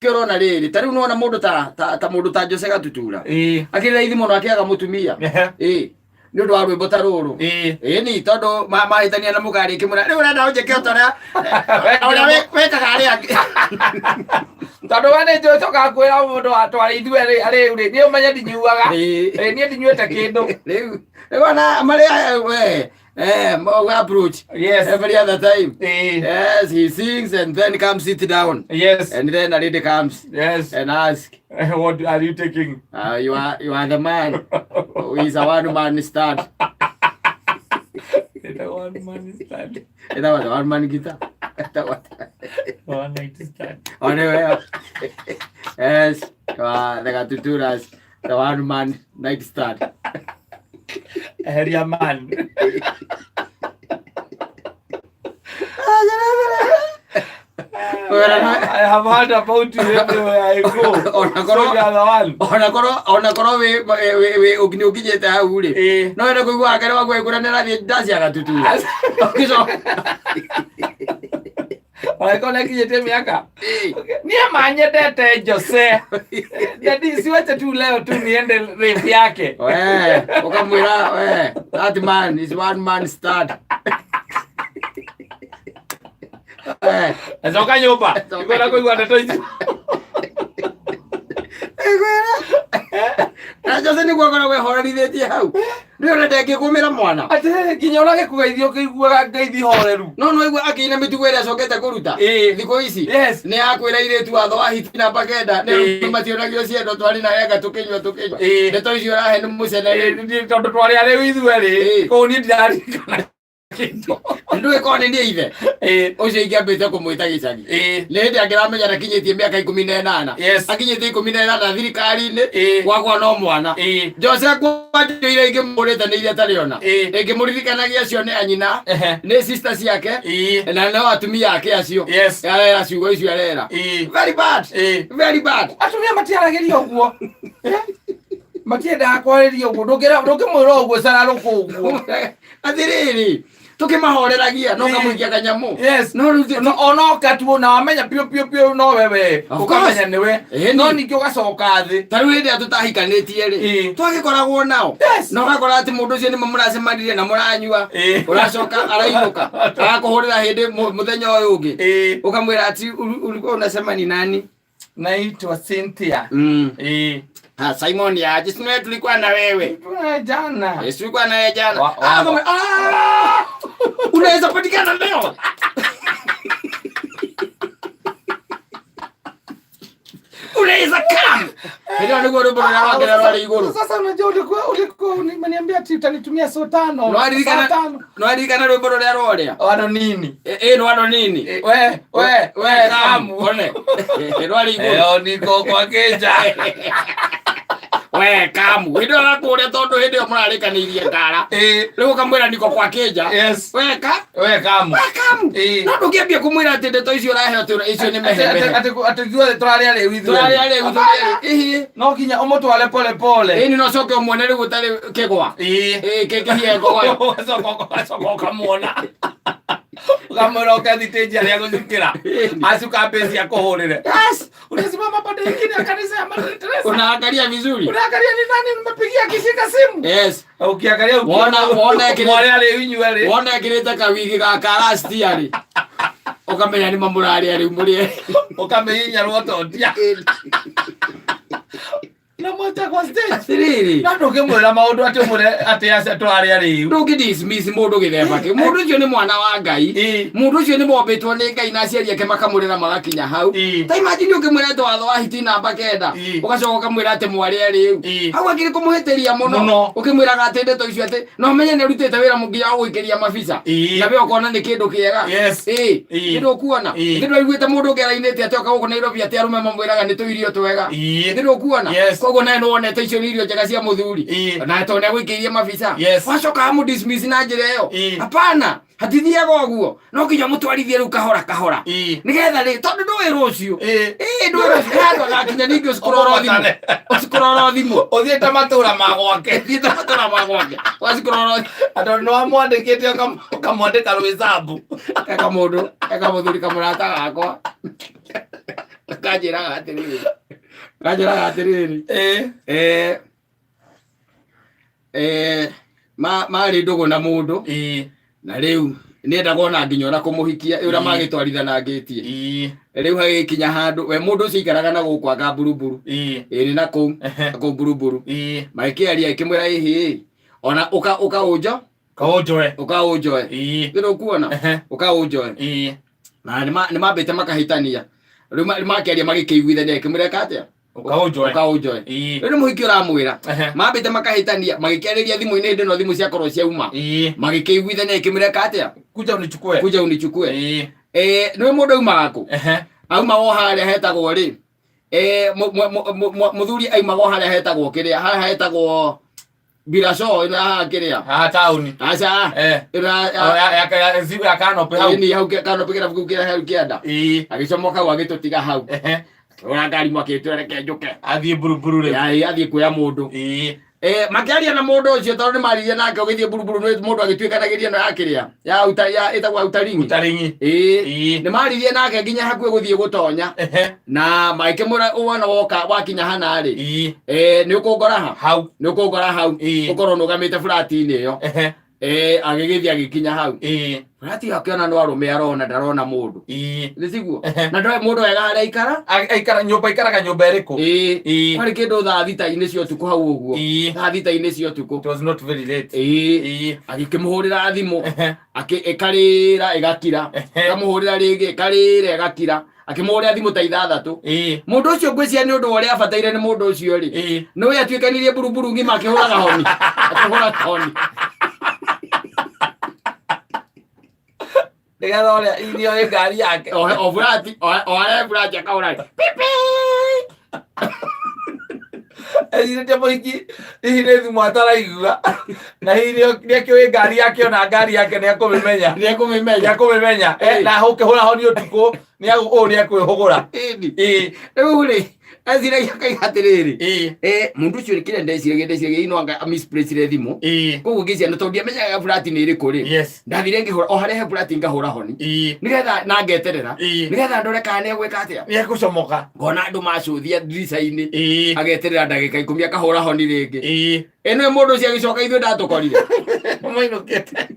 Nĩkĩo ũrona rĩrĩ, ta rĩu nĩwona mũndũ ta ta ta mũndũ ta Jose Gatutura. Akĩrĩ raithi mũno akĩaga mũtumia. Ĩĩ. Nĩ ũndũ wa rwĩmbo ta rũrũ. Ĩĩ ni tondũ mahĩtania na mũgarĩ kĩmũra. Rĩu ũrenda ũnjĩke o ta ũrĩa ũrĩa wĩkaga arĩa angĩ. Tondũ we nĩ njũĩ cokaga kwĩra mũndũ watwara ithuĩ arĩ rĩ, niĩ ũmenye ndinyuaga. Ĩĩ niĩ ndinyuĩte kĩndũ. Rĩu rĩu ona marĩa we approach every other time. Yes, he sings and then comes sit down. And then a lady comes and ask, What are you taking? You are the man who is a one man stand. The one man stand. That was a one man guitar. That was One night stand. Anyway, yes, the Gatuturas, the one man night stand. Eheria man. I have heard about you everywhere I go. Ona So you are the one. Ona korwo wĩ nĩ ũkinyĩte hau rĩ, no wende kũigua akere waku agĩkwĩra nĩ arathiĩ ndaci ya Gatutura. Ũgĩcoka Ona nĩkinyĩtie mĩaka. Niĩ manyendete Jose. Daddy, siwache tu leo tu niende rave yake. We, ũkamwĩra we, that man is one man stand. We, Acoka nyũmba. Acoka. Ikwenda kũigua ndeto icio. Ĩkwĩra. Na Jose nĩguo akoragwo ehorerithĩtie hau. Nĩ ũrenda ĩngĩkũmĩra mwana. Atĩ nginya ũrĩa gĩkũgeithia ũkĩiguaga ngeithi horeru. No no igua akĩina mĩtugo ĩrĩa acokete kũruta. Thikũ ici. Nĩ akwĩra airĩtu watho wa hiti namba 9 nĩ mationagio ciendo twarĩ na enga tũkĩnyua tũkĩnyua. Ndeto icio ũrahe nĩ mũcene rĩu. Tondũ twarĩ arĩu ithuerĩ. Kũu niĩ ndiraririkana kĩndũ. Ndũĩ korwo nĩ niĩ ithe ũcio ingĩambĩte kũmwĩta gĩcagi. Nĩ hĩndĩ angĩramenya ndakinyĩtie mĩaka 18. Akinyĩtie 18 thirikari-inĩ gwakwa no mwana. Jose kwanjũ iria ingĩmũrĩte nĩ iria atarĩ ona. Ingĩmũririkanagia acio nĩ anyina, nĩ sister ciake na no atumia ake acio. Arera ciugo icio arera. Very bad. Very bad. Atumia matiaragĩria ũguo. Matiendaga kwarĩria ũguo. Ndũngĩmwĩra ũguo cararũkũ ũguo. Atĩrĩrĩ, tũkĩmahoreragia no kamũikia kanyamũ. No rĩu No, onoka tu na wamenya piũ piũ piũ no wewe. Of Ũkamenya course. nĩwe. No ningĩ ũgacoka thĩ. Ta rĩu hĩndĩ ĩrĩa tũtahikanĩtie rĩ, twagĩkoragwo nao na ũgakora atĩ mũndũ ũcio nĩmo mũracemanirie na mũranyua, ũracoka arainũka agakũhũrĩra hĩndĩ mũthenya ũyũ ũngĩ, ũkamwĩra ati ulikuwa unasema ni nani? Naitwa Cynthia. Ah, Simon ya aje, si tulikuwa na wewe. Tulikuwa jana. Eh, tulikuwa na wewe jana. Ah, ah! Unaweza patikana leo. Unaweza come. Ndio ndio ndio bora wake na wale iguru. Sasa unajua ulikuwa umeniambia ati utanitumia so tano. Nwaririkana Saa tano. Nwaririkana rwimbo rũrĩa rorĩa. Wano nini? Eh, rwano nini? We we we kamu. One. Rwarĩ igũrũ. Leo niko kwa keja. We kamu. Hĩndĩ ĩyo arakũũria tondũ hĩndĩ ĩyo mũrarĩkanĩirie ngara. Rĩu ũkamwĩra niko kwa kĩnja. We ka? We kamu. We kamu. No ndũngĩambia kũmwĩra atĩ ndeto icio ũraheo atĩ icio nĩ mehemehe. Ati ati ithuothe tũrarĩa rĩu ithuĩ. Tũrarĩa rĩu ithuĩ. Ihi. No nginya ũmũtware pole pole. Ĩni no coke ũmuone rĩu ũtarĩ kĩgwa. Ĩĩ kĩhie ngogoyo. Ũgacoka ũkamuona. Ũkamwĩra oke thitĩnji arĩa gũcukĩra. Acuka mbĩci akũhũrĩre. Unasimama pande ingine ya kanisa ya Mother Teresa. Unaangalia vizuri. Unaangalia ni nani nimepigia akishika simu. Ukiangalia ukiona Wona mwarĩa rĩu inyuerĩ. Wona ekĩrĩte kawigi ga karastia rĩ. Ũkamenya nĩ mamũrarĩa rĩu mũrĩe. Ũkamĩhinya rwototia. Na mwacha kwa stage. Atĩrĩrĩ. No ndũngĩmwĩra maũndũ atĩ ũmwĩre atĩ aca tũrarĩa rĩu. Ndũngĩ dismiss mũndũ gĩthemba kĩu. Mũndũ ũcio nĩ mwana wa Ngai. Mũndũ ũcio nĩ mombĩtwo nĩ Ngai na aciari ake makamũrera magakinya hau. Ta imagine ũngĩmwĩra atĩ watho wa hiti namba 9 ũgacoka ũkamwĩra atĩ mwarĩa rĩu. Hau akĩrĩ kũmũhĩtĩria mũno. Mũno. Ũkĩmwĩraga atĩ ndeto icio atĩ no menye nĩ arutĩte wĩra mũnginya wa gũikĩria mabica. Na we ũkona nĩ kĩndũ kĩega. Kĩndũ ũkuona. Kĩndũ aiguĩte mũndũ ũngĩ arainĩte atĩ oka gũkũ Nairobi atĩ arũme mamwĩraga nĩ tũirio twega. Kĩndũ ũkuona. Koguo nawe nĩ wonete icio nĩ irio njega cia mũthuri. Na tondũ nĩ agũikĩirie mabica. Wacoka amũ dismiss na njĩra ĩyo. Hapana. Hatithiaga ũguo, no nginya mũtwarithie rĩu kahora kahora, nĩgetha rĩ, tondũ ndũĩ rũciũ. Ĩĩ, ndũĩ rũciũ he handũ agakinya ningĩ ũcikũrora thimũ. Ũmũbatare. Ũcikũrora thimũ. Ũthiĩte matũra ma gwake. Thiĩte matũra ma gwake, wacikũrora. Tondũ nĩ wamwandĩkĩte, ũkamwandĩka rwĩcambu. Eka mũndũ, eka mũthuri kamũrata gakwa kanjĩraga atĩrĩrĩ, marĩ ndũgũ na mũndũ, na rĩu nĩendaga ona nginya ona kũmũhikia ĩ ũrĩa magĩtwarithanangĩtie. Rĩu hagĩkinya handũ we mũndũ ũcio aikaraga na gũkũ anga mburuburu. Ĩĩ, nĩ na kũu kũu mburuburu. Magĩkĩaria, ĩkĩmwĩra, ĩhĩ, ona ũka ũka ũnjo Kaũnjoe. Ũka ũnjoe. Nĩ ũkuona, ũka ũnjoe. Na nĩ mambĩte makahĩtania, rĩu makĩaria, magĩkĩiguithania, ĩkĩmwĩra ĩka atĩa? Ũkaũnjoe. Ũka ũnjoe. Rĩu nĩ mũhiki ũramwĩra. Mambĩte makahĩtania, magĩkĩarĩria thimũ-inĩ, hĩndĩ ĩno thimũ ciakorwo ciauma. Magĩkĩiguithania, ĩkĩmwĩra ĩka atĩa? Kuja unichukue. Kuja unichukue. Nĩ mũndũ aumaga kũ? Auma o harĩa hetagwo rĩ, mũthuri aimaga o harĩa hetagwo kĩrĩa, harĩa hetagwo Biraco ĩno ya haha kĩrĩa. Haha taũni. Aca. Ĩno Oh, ya canopy hau. Ĩni, hau canopy, kĩrabu kĩu kĩrĩa hau kĩanda. Agĩcomoka hau, agĩtũtiga hau. Akĩhũra ngari mwaki, ĩtwĩra reke njũke. Athiĩ buruburu rĩu. Ya, athiĩ kuoya mũndũ. Makĩaria na mũndũ ũcio, tondũ nĩ maririe nake ũgĩthiĩ buruburu, nĩ mũndũ agĩtuĩkanagĩria ĩno ya kĩrĩa ya uta ya ĩtagwo utaringi. Utaringi. Ĩĩ. Nĩ maririe nake nginya hakuhĩ gũthiĩ gũtonya, na magĩkĩmwĩra, wona woka wakinya hana rĩ, nĩ ũkũngora ha hau. Nĩ ũkũngora hau. Ũkorwo nũgamĩte burati-inĩ ĩyo. Agĩgĩthiĩ agĩkinya hau burati ĩyo, akĩona no arũme arona, ndarona mũndũ. Nĩ tiguo? Na ndoĩ mũndũ wega harĩa aikara. Aikara nyũmba, aikaraga nyũmba ĩrĩkũ? Ĩĩ. Kwarĩ kĩndũ thaa thita-inĩ cia ũtukũ hau ũguo. Thaa thita-inĩ cia ũtukũ. It was not very late. Ĩĩ. Agĩkĩmũhũrĩra thimũ, ĩkarĩra ĩgakira. Ĩkamũhũrĩra rĩngĩ, ĩkarĩra ĩgakira. Akĩmũhũrĩra thimũ ta 6. Mũndũ ũcio ngwĩciria nĩ ũndũ wa ũrĩa abataire nĩ mũndũ ũcio rĩ, nĩwe atuĩkanirie buruburu ng'ima akĩhũraga honi, akĩhũra honi. Nĩgetha ũrĩa irio ĩ ngari yake. O burati, o harĩa burati akahũra pipi. Ecirĩtie mũhiki hihi nĩ thimũ ataraigua, na hihi nĩ akĩũĩ ngari yake, ona ngari yake nĩ akũmĩmenya. Nĩ ekũmĩmenya. Nĩ akũmĩmenya. Na ũkĩhũra honi ũtukũ nĩ ũũ nĩ akwĩhũgũra. Ĩni. Rĩu rĩ, eciragia akaiga atĩrĩrĩ, mũndũ ũcio kĩrĩa ndeciragia ino anga misplaced thimũ. Koguo ngĩciria na tondũ ndiamenyaga burati nĩ ĩrĩkũ rĩ, ndathire ngĩhũra o harĩa he burati, ngahũra honi nĩgetha na ngeterera nĩgetha ndore kana nĩ egwĩka atĩa. Nĩ ekũcomoka. Ngona andũ macũthia ndirica-inĩ. Ageterera ndagĩka 10, akahũra honi rĩngĩ. Ĩno mũndũ ũcio agĩcoka, ithuĩ ndatũkorire. Mainũkĩte.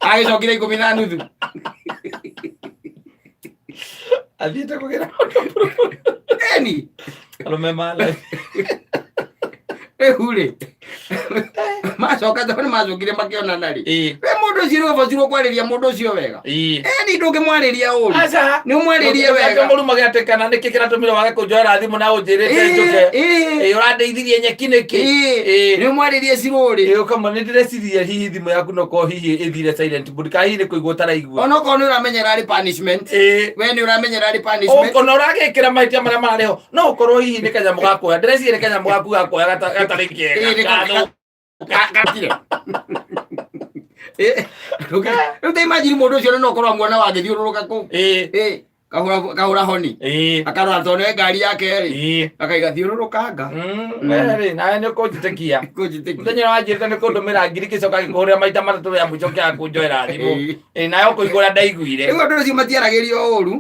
Agĩcokire 10:30. Athiĩte kũgĩra. Eni. Arũme mala. Rĩu rĩ, macoka, tondũ nĩ macokire makĩonana rĩ, we mũndũ ũcio rĩu abatirwo kwarĩria mũndũ ũcio wega. Eni, ndũngĩmwarĩria ũru. Aca. Nĩ ũmwarĩrie wega. Mũrumage atĩ kana nĩkĩ kĩratũmire wage kũnjoera thimũ na ũnjĩrĩte njũke? Ĩĩ, ũrandeithirie nyeki nĩkĩ? Nĩ ũmwarĩrie cirũrĩ. Ĩĩ, ũkamwe nĩ ndĩreciria hihi thimũ yaku no korwo hihi ĩthire silent mode, kana hihi nĩ kũigua ũtaraigua. Onokorwo nĩ ũramenya ĩrarĩ punishment. We nĩ ũramenya ĩrarĩ punishment. Ona ũragĩkĩra mahĩtia marĩa mararĩ ho, no ũkorwo hihi nĩ kanyamũ ga kuoya, ndĩreciria nĩ kanyamũ gaku ga kuoya gatarĩ Ĩĩ, nĩ kega. Gatire. Rĩu ta imagine mũndũ ũcio no ũkorwo amuona wagĩthiũrũrũka kũu. Kahũra kahũra honi. Akarora tondũ nĩ ngari yake rĩ, akaiga thiũrũrũkanga. Rĩ, nawe nĩ ũkũnjĩtĩkia. Kũnjĩtĩkia. Mũthenya ũrĩa wanjĩrĩte nĩ kũndũmĩra ngiri, kĩcoka gĩkũhũrĩra maita matatũ rĩa mũico kĩaga kũnjoera thimũ. Ĩĩ, nawe ũkũigua ũrĩa ndaiguire. Rĩu andũ acio matiaragĩrio ũru.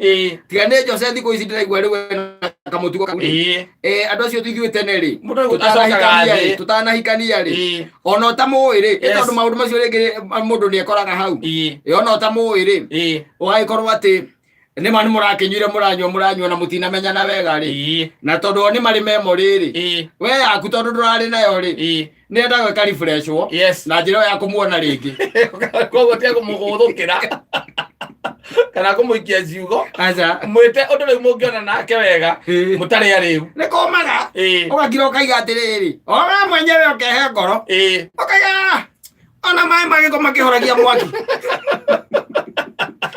Tiga nĩ Jose, thikũ ici ndĩraigua rĩu ena kamũtugo kau rĩ. Andũ acio ithuĩ tene rĩ, Mũndũ acokaga tũtanahikania rĩ, thĩ. tũtanahikania rĩ, ona ũtamũĩ rĩ, tondũ maũndũ macio rĩngĩ mũndũ nĩ ekoraga hau. Ona ũtamũĩ rĩ, ũgagĩkorwo atĩ nĩma nĩ mũrakĩnyuire, mũranyua mũranyua na mũtinamenyana wega rĩ, na tondũ o nĩ marĩ memory rĩ, we yaku tondũ ndũrarĩ nayo rĩ, nĩ endaga ĩkarefreshwo na njĩra ĩyo ya kũmuona rĩngĩ. Koguo tia kũmũgũthũkĩra kana kũmũikia ciugo. Aca. Mwĩte ũndũ rĩu mũngĩona nake wega mũtarĩ arĩu. Nĩ kũmaga. Ũgakira ũkaiga atĩrĩrĩ, o we mwenyewe ũkehe ngoro, ũkaiga, "Ah, ona maĩ magĩko makĩhoragia mwaki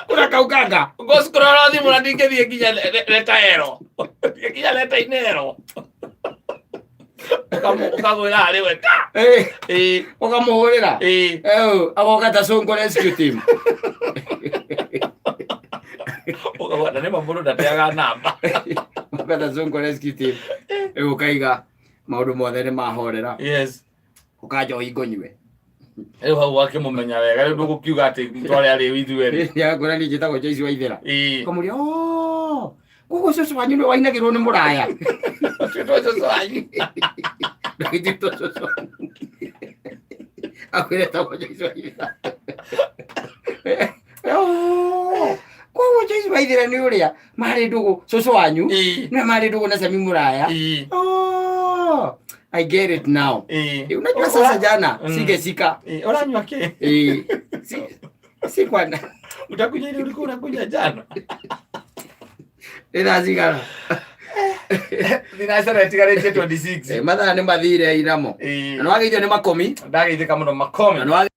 ũrakaukanga." Ngũcikorora thimũ na ndingĩthiĩ nginya leta ero, nginya leta-inĩ ero. Ũkamwĩra harĩ we ta. Ĩĩ. Ũkamũhũrĩra. Ĩĩ. Agoka ta Sonko rescue team. Ũkauga na nĩma mũndũ ndateaga namba. Agoka ta Sonko rescue team. Rĩu ũkaiga maũndũ mothe nĩ mahorera. Yes. Ũkanja ũhingo nyue. Rĩu hau wakĩmũmenya wega rĩu ndũgũkiuga atĩ twarĩ arĩu ithuerĩ. Nĩakwĩra niĩ njĩtagwo Joyce Waithera. Ĩĩ. Ũkamũria, "Oh, koguo cũcũ wanyu nĩwe wainagĩrwo nĩ mũraya." Ũtuĩtwo cũcũ wanyu. Ndũgĩtuĩtwo cũcũ wanyu. Akwĩra etagwo Joyce Waithera. Oh, koguo Joyce Waithera nĩ ũrĩa marĩ ndũgũ cũcũ wanyu nĩwe marĩ ndũgũ na Sami Mũraya. Oh, I get it now. Unajua sasa jana singeshika. Ũranyua kĩ? Si kwa Utakunywa ile ulikuwa unakunywa jana. Nĩ thaa cigana? Thinacara ĩtigarĩtie 26. Mathaa nĩ mathire inamo. Na nĩ wageithio nĩ makomi. Ndageithĩka mũno Na makomi. nĩ